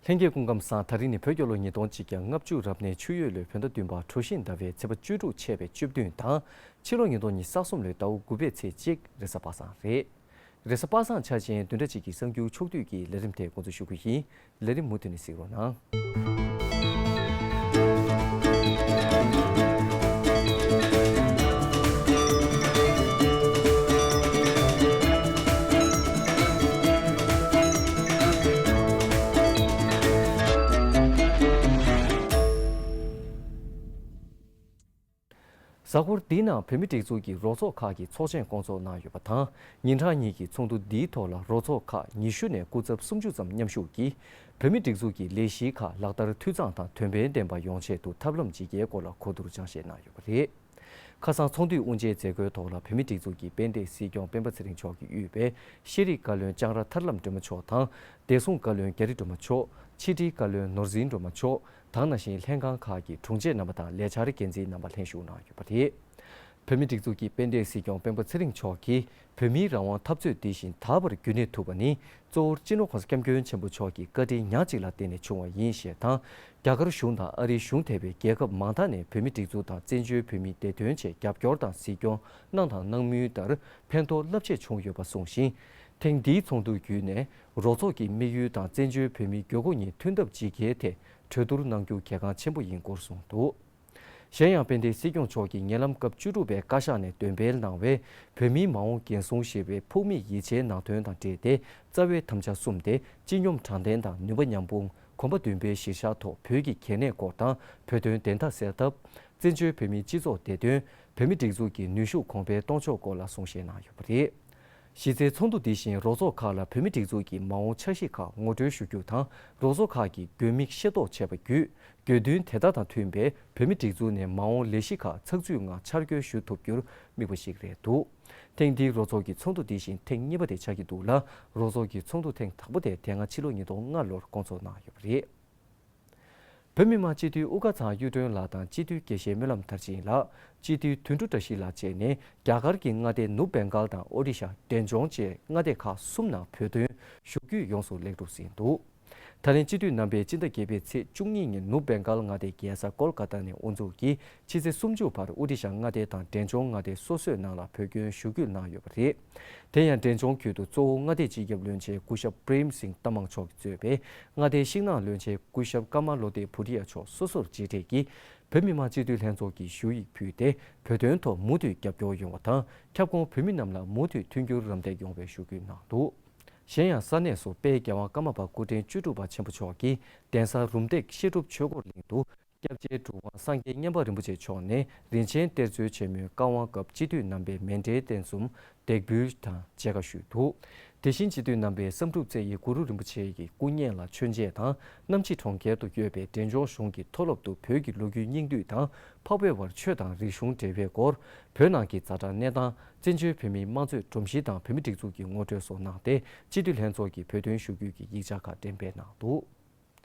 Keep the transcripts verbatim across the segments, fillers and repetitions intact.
ལྷན་རྒྱས་སྐུ་ཁམས་བཟང་། ད་རིང་ནི་བོད་རྒྱལ་ལོ་ཉིས་སྟོང་གཅིག་བརྒྱ་ལྔ་བཅུ་རབ་གནས་ཆུ་ཡོས་ལོའི་བོད་ཟླ་བདུན་པ་གྲོ་བཞིན་ཟླ་བའི་ཚེས་པ་བཅུ་དྲུག་ཆད་པའི་བཅུ་བདུན་དང་། ཕྱི་ལོ་ཉིས་སྟོང་ཉི་ཤུ་རྩ་གསུམ་ལོའི་ཟླ་བ་དགུ་པའི་ཚེས་གཅིག་རེས་གཟའ་པ་སངས་རེད། རེས་གཟའ་པ་སངས་འཆར་ཅན་བདུན་ཕྲག་གཅིག་གི་གསར་འགྱུར་ཕྱོགས་བསྡུས་ཀྱི་ལས་རིམ་དེ་འགོ་འཛུགས་ཞུ་རྒྱུ་ཡིན། ལས་རིམ་མུ་མཐུད་ནས་གཟིགས་རོགས་གནང་། གཟའ་འཁོར་འདིའི་ནང་བོད་མིའི་སྒྲིག་འཛུགས་ཀྱི་རོགས་ཚོགས་ཁག་གིས་ཚོགས་ཆེན་སྐོང་ཚོགས་གནང་ཡོད་པ་དང་། ཉིན་གྲངས་གཉིས་ཀྱི་ཚོགས་འདུ་འདིའི་ཐོག་ལ་རོགས་ཚོགས་ཁག་ཉི་ཤུ་ནས་སྐུ་ཚབ་སུམ་ཅུ་ཙམ་མཉམ་ཞུགས་ཀྱིས། བོད་མིའི་སྒྲིག་འཛུགས་ཀྱི་ལས་གཞིའི་ཁག་ལག་བསྟར་འཐུས་ཚང་དང་དོན་ཕན་ལྡན་པ་ཡོང་ཆེད་དུ་ཐབས་ལམ་ཇི་དགེའི་སྐོར་ལ་གོ་བསྡུར་སྦྱང་བཤད་གནང་ཡོད་པ་རེད། ཁ་སང་ཚོགས་འདུའི་དབུ་འབྱེད་མཛད་སྒོའི་ཐོག་ལ་བོད་མིའི་སྒྲིག་འཛུགས་ཀྱི་དཔལ་ལྡན་སྲིད་སྐྱོང་སྤེན་པ་ཚེ་རིང་མཆོག་གིས་དབུས་པའི་ཤེས་རིག་བཀའ་བློན་ལྕང་ར་ཐར་ལམ་སྒྲོལ་མ་མཆོག་དང་། བདེ་སྲུང་བཀའ་བློན་རྒྱ་རི་སྒྲོལ་མ་མཆོག་ཕྱི་དྲིལ་བཀའ་བློན་ནོར་འཛིན་སྒྲོལ་མ་མཆོག་དང་། ནང་བཞིན་ལྷན་ཁང་ཁག་གི་དྲུང་ཆེ་རྣམ་པ་དང་ལས་འཆར་འགན་འཛིན་རྣམ་པ་ལྷན་ཞུགས་གནང་ཡོད་པ་རེད། བོད་མིའི་སྒྲིག་འཛུགས་ཀྱི་དཔལ་ལྡན་སྲིད་སྐྱོང་སྤེན་པ་ཚེ་རིང་མཆོག་གིས། བོད་མིའི་རང་དབང་འཐབ་རྩོད་འདི་བཞིན་དར་བར་རྒྱུན་གནས་ཐུབ་པ་ནི། གཙོ་བོར་སྤྱི་ནོར་༸གོང་ས་༸སྐྱབས་མགོན་ཆེན་པོ་མཆོག་གི་བཀའ་དྲིན་ཉག་གཅིག་ལ་བརྟེན་ནས་བྱུང་བ་ཡིན་ཞེས་དང་། རྒྱ་གར་གཞུང་དང་ཨ་རིའི་གཞུང་ཐེ་བའི་རྒྱལ་ཁབ་མང་དག་ནས་བོད་མིའི་སྒྲིག་འཛུགས་དང་བཙན་བྱོལ་བོད་མིའི་བདེ་དོན་ཆེད་རྒྱབ་སྐྱོར་དང་གཟིགས་སྐྱོང་གནང་དང་གནང་མུས་ལྟར། ཕན་ཐོགས་རླབས་ཆེ་བྱུང་ཡོད་པ་གསུངས་ཤིང་། ཐེངས་འདིའི་ཚོགས་འདུ་བརྒྱུད་ནས། རོགས་ཚོགས་ཀྱི་དམིགས་ཡུལ་དང་བཙན་བྱོལ་བོད་མིའི་དགོས་མཁོ་གཉིས་མཐུན་ཐབས་ཇི་དགེའི་ཐད་གྲོས་བསྡུར་གནང་རྒྱུ་གལ་འགངས་ཆེན་པོ་ཡིན་སྐོར་གསུངས་འདུག་གཞན་ཡང་དཔལ་ལྡན་སྲིད་སྐྱོང་མཆོག་གིས་ཉེ་ལམ་སྐབས་བཅུ་དྲུག་པའི་བཀའ་ཤག་ནས་འདོན་སྤེལ་གནང་བའི་བོད་མིའི་མ་འོངས་འགན་སྲུང་ཞེས་པའི་ཕུགས་དམིགས་ཡིད་ཆེས་ནང་དོན་དང་འབྲེལ་ཏེ། རྩ་བའི་དམ་བཅའ་གསུམ་སྟེ། སྤྱི་སྙོམས་དྲང་བདེན་དང་ནུས་པ་མཉམ་སྤུངས། གོམ་པ་མདུན་སྤོས་གཞིར་བཞག་ཐོག་བོད་ཀྱི་གལ་གནད་སྐོར་དང་བོད་དོན་བདེན་མཐའ་གསལ་ཐབས། བཙན་བྱོལ་བོད་མིའི་སྤྱི་ཚོགས་བདེ་དོན། བོད་མིའི་སྒྲིག་འཛུགས་ཀྱི་ནུས་ཤུགས་གོང་འཕེལ་གཏོང་ཕྱོགས་སྐོར་ལ་གསུང་བཤད་གནང་ཡོད་པ་རེད། གཞི་རྩའི་ཚོགས་འདུ་འདི་བཞིན་རོགས་ཚོགས་ཁག་ལ་བོད་མིའི་སྒྲིག་འཛུགས་ཀྱི་མ་འོངས་འཆར་གཞི་ཁག་ངོ་སྤྲོད་ཞུ་རྒྱུ་དང་། རོགས་ཚོགས་ཁག་གིས་དགོས་དམིགས་ཤེས་རྟོགས་བྱས་པ་བརྒྱུད། དགོས་འདུན་དེ་དག་དང་མཐུན་པའི་བོད་མིའི་སྒྲིག་འཛུགས་ནས་མ་འོངས་ལས་གཞི་ཁག་ཚགས་ཚུད་ངང་འཆར་འགོད་ཞུ་ཐུབ་རྒྱུར་དམིགས་པ་ཞིག་རེད་འདུག་ཐེངས་འདིའི་རོགས་ཚོགས་ཀྱི་ཚོགས་འདུ་འདི་བཞིན་ཐེངས་གཉིས་པ་དེ་ཆགས་ཀྱི་འདུག་ལ། རོགས་ཚོགས་ཀྱི་ཚོགས་འདུ་ཐེངས་དང་པོ་དེ་དེ་སྔ་ཕྱི་ལོ་ཉིས་སྟོང་ལྔ་ལོར་སྐོང་ཚོགས་གནང་ཡོད་པ་རེད། བོད་མི་མང་སྤྱི་འཐུས་དབུ་དཀར་ཚང་གཡུ་སྒྲོན་ལགས་དང་སྤྱི་འཐུས་དགེ་བཤེས་སྨོན་ལམ་མཐར་ཕྱིན་ལགས། སྤྱི་འཐུས་དོན་གྲུབ་བཀྲ་ཤིས་ལགས་བཅས་ནས་རྒྱ་གར་གྱི་མངའ་སྡེ་ནུབ་བེང་གཱལ་དང་ཨོ་ཌི་ཤ། འབྲས་ལྗོངས་བཅས་མངའ་སྡེ་ཁག་གསུམ་ནང་བོད་དོན་ཞུ་སྐུལ་ཡོངས་སུ་ལེགས་གྲུབ་ཟིན་འདུག་ད་ལན་སྤྱི་འཐུས་རྣམ་པས་སྤྱི་ཟླ་བརྒྱད་པའི་ཚེས་བཅུ་གཉིས་ཉིན་ནུབ་བེང་གཱལ་མངའ་སྡེའི་རྒྱལ་ས་ཀོལ་ཀ་ཏ་ནས་དབུ་འཛུགས་ཀྱིས་ཕྱི་ཚེས་སུམ་ཅུ་བར་ཨོ་ཌི་ཤ་མངའ་སྡེ་དང་འབྲས་ལྗོངས་མངའ་སྡེ་སོ་སོའི་ནང་ལ་བོད་སྐྱོན་ཞུ་སྐུལ་གནང་ཡོད་པ་རེད། དེ་ཡང་འབྲས་ལྗོངས་ཁུལ་དུ་གཙོ་བོ་མངའ་སྡེའི་སྤྱི་ཁྱབ་བློན་ཆེན་སྐུ་ཞབས་པྲེམ་སིང་ཏ་མང་མཆོག་གིས་གཙོས་པའི་མངའ་སྡེའི་ཤིང་ནགས་བློན་ཆེན་སྐུ་ཞབས་ཀ་མ་ལོ་ཏེ་བྷུ་ཏི་ཡ་མཆོག་སོ་སོར་མཇལ་འཕྲད་ཀྱིས་བོད་མི་མང་སྤྱི་འཐུས་ལྷན་ཚོགས་ཀྱི་ཞུ་ཡིག་ཕུལ་ཏེ། བོད་དོན་ཐོག་མུ་མཐུད་རྒྱབ་སྐྱོར་ཡོང་བ་དང་། ཁྱབ་ཁོངས་བོད་མི་རྣམས་ལ་མུ་མཐུད་མཐུན་འགྱུར་རམ་འདེགས་ཡོང་བའི་ཞུ་སྐུལ་གནང་འདུག་གཞན་ཡང་ས་གནས་སུ་དཔལ་རྒྱལ་དབང་ཀརྨ་པ་སྐུ་ཕྲེང་བཅུ་དྲུག་པ་ཆེན་པོ་མཆོག་གིས་གདན་ས་རུམ་བཏེག་བཤད་སྒྲུབ་ཆོས་འཁོར་གླིང་དུ། སྐྱབས་རྗེ་གྲུབ་དབང་སངས་རྒྱས་མཉན་པ་རིན་པོ་ཆེ་མཆོག་ནས་རིན་ཆེན་གཏེར་མཛོད་ཆེན་མོའི་བཀའ་དབང་སྐབས་སྤྱི་འཐུས་རྣམ་པའི་མཎྜལ་རྟེན་གསུམ་འདེགས་འབུལ་དང་མཇལ་ཁ་ཞུས་འདུག་དེ་བཞིན་སྤྱི་འཐུས་རྣམ་པས་བསམ་གྲུབ་རྩེ་ཡི་གུ་རུ་རིན་པོ་ཆེ་ཡི་སྐུ་བརྙན་ལ་མཆོད་མཇལ་དང་། གནམ་ཕྱི་གྲོང་ཁྱེར་དུ་ཡོད་པའི་འབྲས་ལྗོངས་གཞུང་གི་མཐོ་སློབ་ཏུ་བོད་ཀྱི་ལོ་རྒྱུས་སྙིང་བསྡུས་དང་། འཕགས་པའི་བར་ཆོས་དང་རིག་གཞུང་འབྲེལ་བའི་སྐོར། བོད་ནང་གི་ཛ་དྲག་གནས་སྟངས། བཙན་བྱོལ་བོད་མིའི་དམངས་གཙོའི་སྒྲོམ་གཞི་དང་བོད་མིའི་སྒྲིག་འཛུགས་ཀྱི་ངོ་སྤྲོད་སོགས་གནང་སྟེ། སྤྱི་འཐུས་ལྷན་ཚོགས་ཀྱི་བོད་དོན་ཞུ་སྐུལ་གྱི་ཡིག་ཆ་ཁག་འགྲེམས་སྤེལ་གནང་འདུག་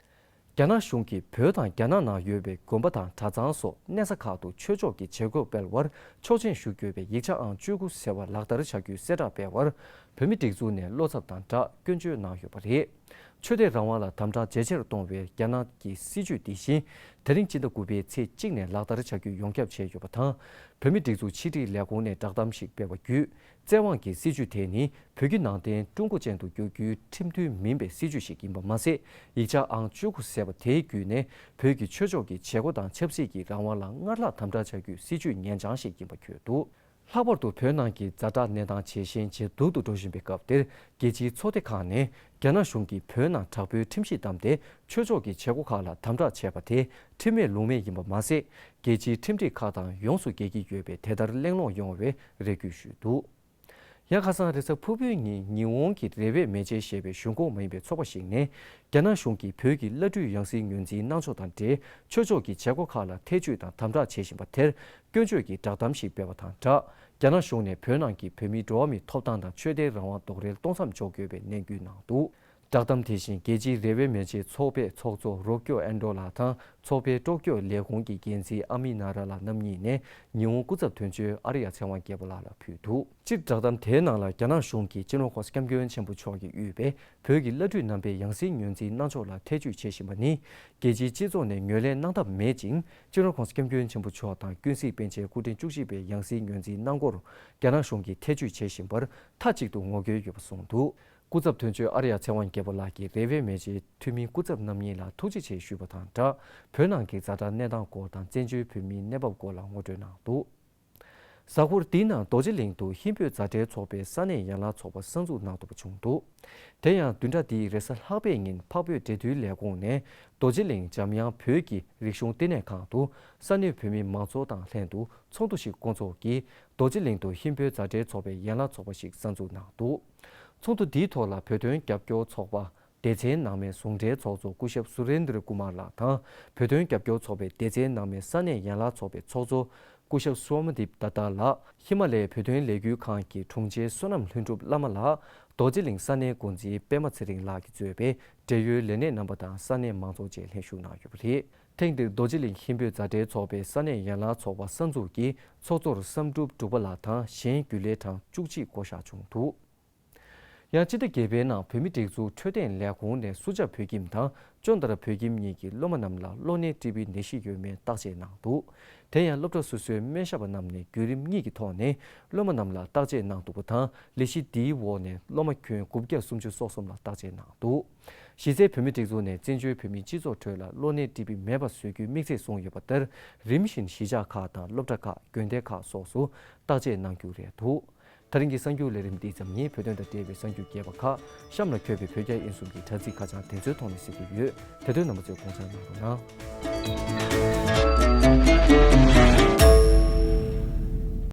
རྒྱ་ནག་གཞུང་གིས་བོད་དང་རྒྱ་ནག་ནང་ཡོད་པའི་དགོན་པ་དང་གྲྭ་ཚང་སོགས་གནས་ས་ཁག་ཏུ་ཆོས་ཕྱོགས་ཀྱི་བྱེད་སྒོ་སྤེལ་བར་ཆོག་མཆན་ཞུ་དགོས་པའི་ཡིག་ཆ་ཨང་བཅུ་དགུ་ཟེར་བ་ལག་བསྟར་བྱ་རྒྱུའི་གསལ་བསྒྲགས་སྤེལ་བར་བོད་མིའི་སྒྲིག་འཛུགས་ནས་བློ་འཚབ་དང་སྦྲགས་སྐྱོན་བརྗོད་གནང་ཡོད་པ་རེད། ཆོས་དད་རང་དབང་ལ་དམ་དྲག་ཇེ་ཆེར་གཏོང་བའི་རྒྱ་ནག་གི་སྲིད་བྱུས་འདི་བཞིན། དེ་རིང་སྤྱི་ཟླ་དགུ་པའི་ཚེས་གཅིག་ནས་ལག་བསྟར་བྱ་རྒྱུ་ཡོངས་ཁྱབ་བྱས་ཡོད་པ་དང་། བོད་མིའི་སྒྲིག་འཛུགས་ཕྱི་དྲིལ་ལས་ཁུངས་ནས་བསྒྲགས་གཏམ་ཞིག་སྤེལ་བ་བརྒྱུད། བཙན་དབང་གི་སྲིད་བྱུས་དེ་ནི་བོད་བརྒྱུད་ནང་བསྟན་ཀྲུང་གོ་ཅན་དུ་བསྒྱུར་རྒྱུའི་ཁྲིམས་མཐུན་མིན་པའི་སྲིད་བྱུས་ཤིག་ཡིན་པ་མ་ཟད། ཡིག་ཆ་ཨང་བཅུ་དགུ་ཟེར་བ་དེའི་བརྒྱུད་ནས་བོད་ཀྱི་ཆོས་ཕྱོགས་ཀྱི་བྱེད་སྒོ་དང་ཆབ་སྲིད་ཀྱི་རང་དབང་ལ་སྔར་ལྷག་དམ་དྲག་བྱ་རྒྱུའི་སྲིད་བྱུས་ཉེ་འཆར་ཞིག་ཡིན་པ་བརྗོད་འདུག་ལྷག་པར་དུ་བོད་ནང་གི་ཛ་དྲག་གནས་སྟངས་ཇེ་ཞན་ཇེ་སྡུག་ཏུ་འགྲོ་བཞིན་པའི་སྐབས་འདིར། རྒྱལ་སྤྱིའི་ཚོགས་སྡེ་ཁག་ནས་རྒྱ་ནག་གཞུང་གིས་བོད་ནང་དྲག་པོའི་ཁྲིམས་གཞི་བསྡམས་ཏེ་ཆོས་ཕྱོགས་ཀྱི་བྱེད་སྒོ་ཁག་ལ་དམ་དྲག་བྱས་པ་དེ་ཁྲིམས་མེད་ལུགས་མེད་ཡིན་པ་མ་ཟད། རྒྱལ་སྤྱིའི་ཁྲིམས་སྒྲིག་ཁག་དང་ཡོངས་སུ་འགལ་གྱི་ཡོད་པས། དེ་ལྟར་གླེང་སློང་ཡོང་བའི་རེ་སྐུལ་ཞུས་འདུག་ཡང་ཁ་སང་རེས་གཟའ་ཕུར་བུའི་ཉིན་ཉི་འོང་གི་རེ་བའི་མེ་ལྕེ་ཞེས་པའི་གཞུང་ཁོངས་མ་ཡིན་པའི་ཚོགས་པ་ཞིག་ནས། རྒྱ་ནག་གཞུང་གིས་བོད་ཀྱི་བླ་སྤྲུལ་ཡང་སྲིད་ངོས་འཛིན་གནང་ཕྱོགས་དང་འབྲེལ། ཆོས་ཕྱོགས་ཀྱི་བྱེད་སྒོ་ཁག་ལ་ཐེ་བྱུས་དང་དམ་དྲག་བྱེད་བཞིན་པ་དེར། སྐྱོན་བརྗོད་ཀྱི་བསྒྲགས་གཏམ་ཞིག་སྤེལ་བ་དང་སྦྲགས། རྒྱ་ནག་གཞུང་ནས་བོད་ནང་གི་བོད་མིའི་འགྲོ་བ་མིའི་ཐོབ་ཐང་དང་ཆོས་དད་རང་དབང་རྡོག་རོལ་གཏོང་མཚམས་འཇོག་དགོས་པའི་ནན་སྐུལ་གནང་འདུག་བསྒྲགས་གཏམ་དེ་བཞིན་རྒྱལ་སྤྱིའི་རེ་བའི་མེ་ལྕེ་ཚོགས་པའི་ཚོགས་གཙོ་རོ་ཀྱོ་ཨན་ཌོ་ལགས་དང་ཚོགས་པའི་སྤྲོ་སྐྱོད་ལས་ཁུངས་ཀྱི་འགན་འཛིན་ཨ་མི་ན་ར་ལགས་རྣམ་གཉིས་ནས་ཉི་ཧོང་སྐུ་ཚབ་དོན་གཅོད་ཨ་རི་ཡ་ཚེ་དབང་རྒྱལ་པོ་ལགས་ལ་ཕུལ་འདུག་སྤྱིར་བསྒྲགས་གཏམ་དེའི་ནང་ལ་རྒྱ་ནག་གཞུང་གིས་སྤྱི་ནོར་༸གོང་ས་༸སྐྱབས་མགོན་ཆེན་པོ་མཆོག་གིས་དབུས་པའི་བོད་ཀྱི་བླ་སྤྲུལ་རྣམ་པའི་ཡང་སྲིད་ངོས་འཛིན་གནང་ཕྱོགས་ལ་ཐེ་བྱུས་བྱེད་བཞིན་པ་ནི་རྒྱལ་སྤྱིའི་སྤྱི་ཚོགས་ནས་ངོས་ལེན་གནང་ཐབས་མེད་ཅིང་། སྤྱི་ནོར་༸གོང་ས་༸སྐྱབས་མགོན་ཆེན་པོ་མཆོག་དང་ཀུན་གཟིགས་པཎ་ཆེན་སྐུ་ཕྲེང་བཅུ་གཅིག་པའི་ཡང་སྲིད་ངོས་འཛིན་གནང་སྐོར་རྒྱ་ནག་གཞུང་གིས་ཐེ་བྱུས་བྱེད་བཞིན་པར་མཐའ་གཅིག་ཏུ་ངོ་རྒོལ་ཡོད་པ་གསུངས་འདུག་སྐུ་ཚབ་དོན་གཅོད་ཨ་རི་ཡ་ཚེ་དབང་རྒྱལ་པོ་ལགས་ཀྱིས་རེ་བའི་མེ་ལྕེའི་འཐུས་མི་སྐུ་ཚབ་རྣམ་གཉིས་ལ་ཐུགས་རྗེ་ཆེ་ཞུས་པ་དང་སྦྲགས། བོད་ནང་གི་ཛ་དྲག་གནས་སྟངས་སྐོར་དང་བཙན་བྱོལ་བོད་མིའི་གནས་བབ་སྐོར་ལ་ངོ་སྤྲོད་གནང་འདུག་གཟའ་འཁོར་འདིའི་ནང་རྡོ་རྗེ་གླིང་དུ་ཧིན་བོད་མཛའ་འབྲེལ་ཚོགས་པའི་ས་གནས་ཡན་ལག་ཚོགས་པ་གསར་འཛུགས་གནང་ཐུབ་པ་བྱུང་འདུག་དེ་ཡང་བདུན་ཕྲག་འདིའི་རེས་གཟའ་ལྷག་པའི་ཉིན་འཕགས་བོད་འབྲེལ་མཐུད་ལས་ཁུངས་ནས་རྡོ་རྗེ་གླིང་འཇམ་དབྱངས་བོད་ཀྱི་རིག་གཞུང་ལྟེ་གནས་ཁང་དུ་ས་གནས་བོད་མི་མང་ཚོགས་དང་ལྷན་དུ་ཚོགས་འདུ་ཞིག་བསྐོང་ཚོགས་ཀྱིས་རྡོ་རྗེ་གླིང་དུ་ཧིན་བོད་མཛའ་འབྲེལ་ཚོགས་པའི་ཡན་ལག་ཚོགས་པ་ཞིག་གསར་འཛུགས་གནང་འདུག་ཚོགས་འདུ་འདིའི་ཐོག་ལ་བོད་དོན་རྒྱབ་སྐྱོར་ཚོགས་པ་སྡེ་ཚན་ནང་མའི་ཟུང་འབྲེལ་ཚོགས་གཙོ་སྐུ་ཞབས་སུ་རེན་དྲ་ཀུ་མར་ལགས་དང་། བོད་དོན་རྒྱབ་སྐྱོར་ཚོགས་པའི་སྡེ་ཚན་ནང་མའི་ས་གནས་ཡན་ལག་ཚོགས་པའི་ཚོགས་གཙོ་སྐུ་ཞབས་སོ་མ་དིབ་ཏ་ཏ་ལགས། ཧི་མ་ལའི་བོད་དོན་ལས་འགུལ་ཁང་གི་དྲུང་ཆེ་བསོད་ནམས་ལྷུན་གྲུབ་བླ་མ་ལགས། རྡོ་རྗེ་གླིང་ས་གནས་འགོ་འཛིན་པད་མ་ཚེ་རིང་ལགས་ཀྱིས་གཙོས་པའི་འབྲེལ་ཡོད་ལས་སྣེ་རྣམ་པ་དང་ས་གནས་མང་ཚོགས་བཅས་ལྷན་ཞུགས་གནང་ཡོད་པ་རེད། ཐེངས་འདིར་རྡོ་རྗེ་གླིང་ཧིན་བོད་མཛའ་འབྲེལ་ཚོགས་པའི་ས་གནས་ཡན་ལག་ཚོགས་པ་གསར་འཛུགས་ཀྱི་ཚོགས་གཙོར་བསམ་གྲུབ་འབྲུག་པ་ལགས་དང་གཞན་རྒྱུན་ལས་གྲངས་བཅུ་གཅིག་བསྐོ་གཞག་བྱུང་འདུག་ཡང་སྤྱི་ཟླ་བརྒྱད་པའི་ནང་བོད་མིའི་སྒྲིག་འཛུགས་འཕྲོད་བསྟེན་ལས་ཁུངས་ནས་སུ་ཇཱ་བོད་ཁྱིམ་དང་ཅོན་ཏ་ར་བོད་ཁྱིམ་གཉིས་ཀྱི་སློབ་མ་རྣམས་ལ་གློ་ནད་ཀྲི་བིའི་ནད་གཞི་ཡོད་མེད་བརྟག་དཔྱད་གནང་འདུག་དེ་ཡང་སློབ་གྲྭ་སོ་སོའི་སྨན་ཞབས་པ་རྣམས་ནས་བརྒྱུད་རིམ་གཉིས་ཀྱི་ཐོག་ནས་སློབ་མ་རྣམས་ལ་བརྟག་དཔྱད་གནང་འདུག་པ་དང་། ལས་གཞི་འདིའི་འོག་ནས་སློབ་མ་ཁྱོན་དགུ་བརྒྱ་སུམ་ཅུ་སོ་གསུམ་ལ་བརྟག་དཔྱད་གནང་འདུག་གཞི་རྩའི་བོད་མིའི་སྒྲིག་འཛུགས་ནས་བཙན་བྱོལ་བོད་མིའི་སྤྱི་ཚོགས་ཁྲོད་ལ་གློ་ནད་ཀྲི་བི་མེད་པ་བཟོ་རྒྱུའི་དམིགས་ཚད་བཟུང་ཡོད་པ་ལྟར། རིམ་བཞིན་གཞིས་ཆགས་ཁག་དང་སློབ་གྲྭ་ཁག་དགོན་སྡེ་ཁག་སོགས་སུ་བརྟག་དཔྱད་གནང་རྒྱུ་རེད་འདུག་ད་རིང་གི་གསར་འགྱུར་ལས་རིམ་འདིའི་ཙམ་ཉིད། བོད་དོན་དང་འབྲེལ་བའི་གསར་འགྱུར་རྒྱས་པ་ཁག་གཤམ་ལ་འཁོད་པའི་བོད་རྒྱ་དབྱིན་གསུམ་གྱི་དྲ་ཚིགས་ཁ་བྱང་དེ་ཚོའི་ཐོག་ནས་གཟིགས་ཀྱི་ཡོད། དེ་དོན་རྣམ་པ་ཚོས་དགོངས་འཇགས་གནང་རོགས་གནང་།